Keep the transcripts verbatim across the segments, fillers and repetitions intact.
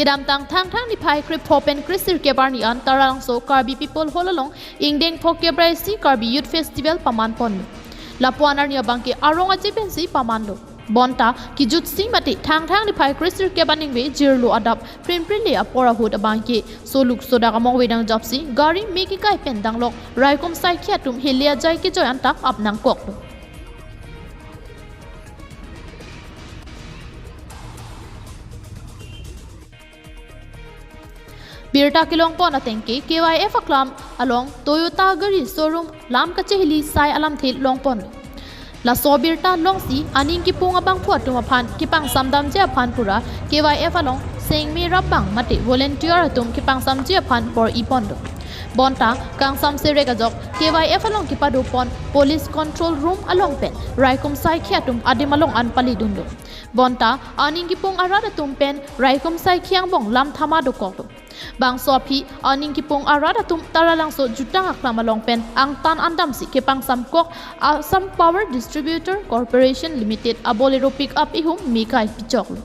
Kedamtang Thangthang niphai krepho pen kresirkep arni an Taralangso Karbi People Hall along ingdeng phokep ra isi Karbi Youth Festival paman ponlo. Lapu-an arni abangke arong aje pensi pamanlo. Bonta kejutsi mate Thangthang niphai kresirkep aningve jirlo adap Phrimprile apor ahut abangke Soluk Sodak Amongve nangjapsi gari me kekai pen danglok raikom saikhi atum heli ajai kejoi anta ap nangkoklo. Birta kelong pon ateng ke K Y F aklam along Toyota gari showroom lam kacheheli sai alamthe long pon. Laso birta longsi aning kepung abangphu atum aphan kepangsam damji aphan pura K Y F along sengme rapbang mate volunteer atum kepangsamji aphan bor-i ponlo. Bonta kangsam serek ajok K Y F along kepado pon police control room along pen raikom saikhi atum adim along an pali dunlo. Bonta aning kepung arat atum pen raikom saikhi angbong lam thama dokoklo. Bangso aphi aning kepung arat atum Taralangso jutang aklam along pen angtan andamsi kepangsam kok Assam Power Distributor Corporation Limited a Bolero pickup ihum me kai pichoklo.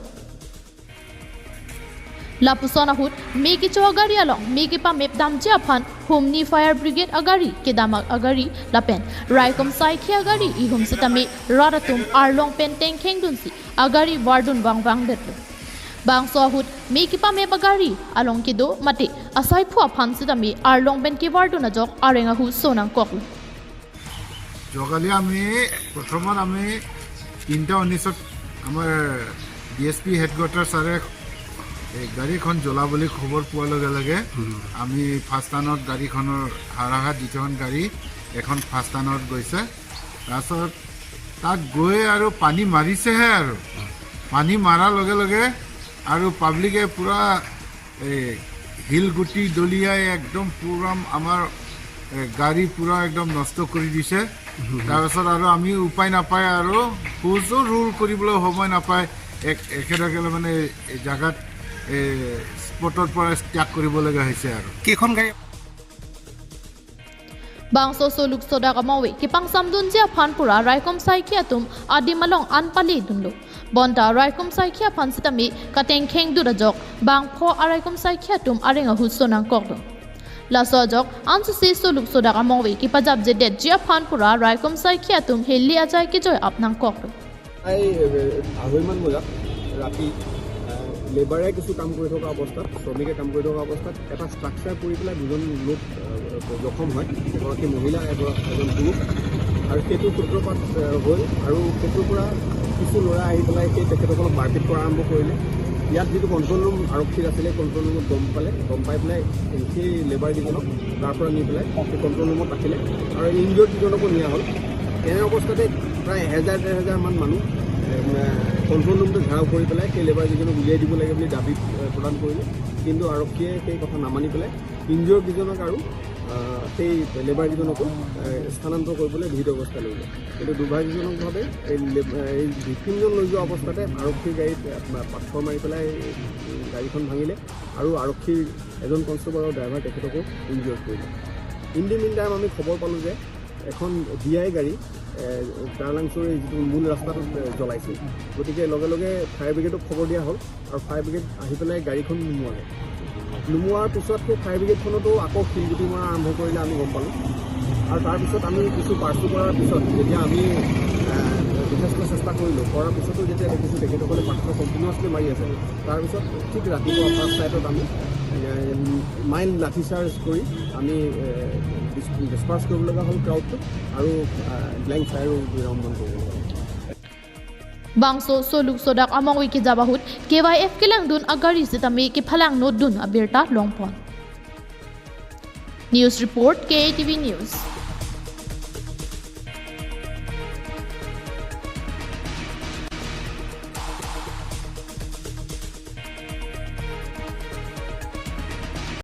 Lapuson ahut me kecho agari along me kepamep damji aphan humni fire brigade agari, kedam agari lapen raikom saikhi agari ihum sitame rat atum arlong pen tengkheng dunsi agari vardun vangvang detlo. Bangso ahut me kepamep agari along kedo mate asaiphu aphan sitame arlong pen kevardun ajok areng ahu so nangkoklo. যোৱাকালি আমি প্ৰথমত আমি তিনিটা ঊনৈছত আমাৰ D S P headquarter ছাৰে এই গাড়ীখন জ্বলা বুলি খবৰ পোৱাৰ লগে লগে আমি ফাৰ্ষ্ট টাৰ্ণত গাড়ীখনৰ হাৰাঘাট দ্বিতীয়খন গাড়ী এখন ফাৰ্ষ্ট টাৰ্ণত গৈছে। তাৰপিছত তাত গৈ আৰু পানী মাৰিছেহে আৰু পানী মাৰাৰ লগে লগে আৰু পাব্লিকে পূৰা এই শিলগুটি দলিয়াই একদম পূৰা আমাৰ এ, গাড়ী পূৰা একদম নষ্ট কৰি দিছে। তাৰপাছত আৰু আমি উপায় নাপায় আৰু খোজো ৰোল কৰিবলৈ সময় নাপায়, এক একেলগে মানে এই জাগাত এই স্পটৰ পৰা ত্যাগ কৰিবলগা হৈছে আৰু। কেইখন গাড়ী? Bangso Soluk Sodak Amongve kepangsam dunji aphan pura raikom saikhi atum adim along an pali dunlo. Bonta raikom saikhi aphan sitame katengkheng dut ajok bangpho araikom saikhi atum areng ahu so nangkoklo. Laso ajok ansose Soluk Sodak Amongve kepajapje detji aphan pura raikom saikhi atum heli ajai kejoi ap nangkoklo. প্ৰায় আঢ়ৈমান বজাত ৰাতি আহ, লেবাৰে কিছু কাম কৰি থকা অৱস্থাত, শ্ৰমিকে কাম কৰি থকা অৱস্থাত এটা ষ্ট্ৰাকচাৰ পৰি পেলাই দুজন লোক আহ, জখম হয়, এগৰাকী মহিলা, এগৰা- এজন পুৰুষ। আৰু সেইটো সূত্ৰপাত আহ, হ'ল আৰু সেইটোৰ পৰা কিছু ল'ৰা আহি পেলাই সেই তেখেতসকলক মাৰপিট কৰা আৰম্ভ কৰিলে। ইয়াত যিটো কণ্ট্ৰল ৰুম আৰক্ষীৰ আছিলে, কণ্ট্ৰল ৰুমত গম পালে, গম পাই পেলাই সেই লেবাৰ কেইজনক তাৰ পৰা নি পেলাই সেই কণ্ট্ৰল ৰুমত ৰাখিলে আৰু ইনজিয়ৰ্ড কেইজনকো নিয়া হ'ল। এনে অৱস্থাতে প্ৰায় এহেজাৰ ডেৰ হাজাৰমান মানুহ এ, কণ্ট্ৰল ৰুমটো ঘেৰাও কৰি পেলাই সেই লেবাৰ কেইজনক উলিয়াই দিব লাগে বুলি দাবী এ, প্ৰদান কৰিলে, কিন্তু আৰক্ষীয়ে সেই কথা নামানি পেলাই ইনজিয়ৰ্ড কেইজনক আৰু আহ, সেই লেবাৰ কেইজনকো এ, স্থানান্তৰ কৰিবলৈ বিহিত অৱস্থা লৈ লয়। কিন্তু দুৰ্ভাগ্যজনকভাৱে এই লেব- এই ভিক্টিমজন লৈ যোৱা অৱস্থাতে আৰক্ষীৰ গাড়ীত এ, পাথৰ মাৰি পেলাই উম, গাড়ীখন ভাঙিলে আৰু আৰক্ষীৰ এজন কনষ্টেবল আৰু ড্ৰাইভাৰ তেখেতকো ইনজিয়ৰ্ড কৰিলে। ইন দি মিন টাইম আমি খবৰ পালোঁ যে এখন ডি আই গাড়ী এ, তাৰালাংচুৰ এই যিটো মূল ৰাস্তাটোত এ, জ্বলাইছিল। গতিকে লগে লগে ফায়াৰ ব্ৰিগেডক খবৰ দিয়া হ'ল আৰু ফায়াৰ ব্ৰিগেড আহি পেলাই গাড়ীখন নুমুৱালে। নুমুৱাৰ পিছত সেই ফায়াৰ ব্ৰিগেডখনতো আকৌ শিলগুটি মৰা আৰম্ভ কৰিলে আমি গম পালোঁ। আৰু তাৰপিছত আমি কিছু পাৰ্চু কৰাৰ পিছত যেতিয়া আমি এ, যথেষ্ট চেষ্টা কৰিলোঁ, কৰাৰ পিছতো যেতিয়া দেখিছোঁ তেখেতসকলে পাথৰ কণ্টিনিউৱাছলি মাৰি আছে, তাৰপিছত ঠিক ৰাতিপুৱা পাঁচ চাইডত আমি এ, মাইল্ড লাঠি চাৰ্জ কৰি আমি এ, ডিছ- ডিছপাৰ্চ কৰিব লগা হ'ল ক্ৰাউডটো আৰু এ, ব্লেংক ফায়াৰো বিৰাম বন্ধ কৰিব লগা হ'ল। Bangso Soluk Sodak Amongve kejap ahut K Y F kelangdun agari sitame kephalang notdun abirta longpon. News report, K A T V News.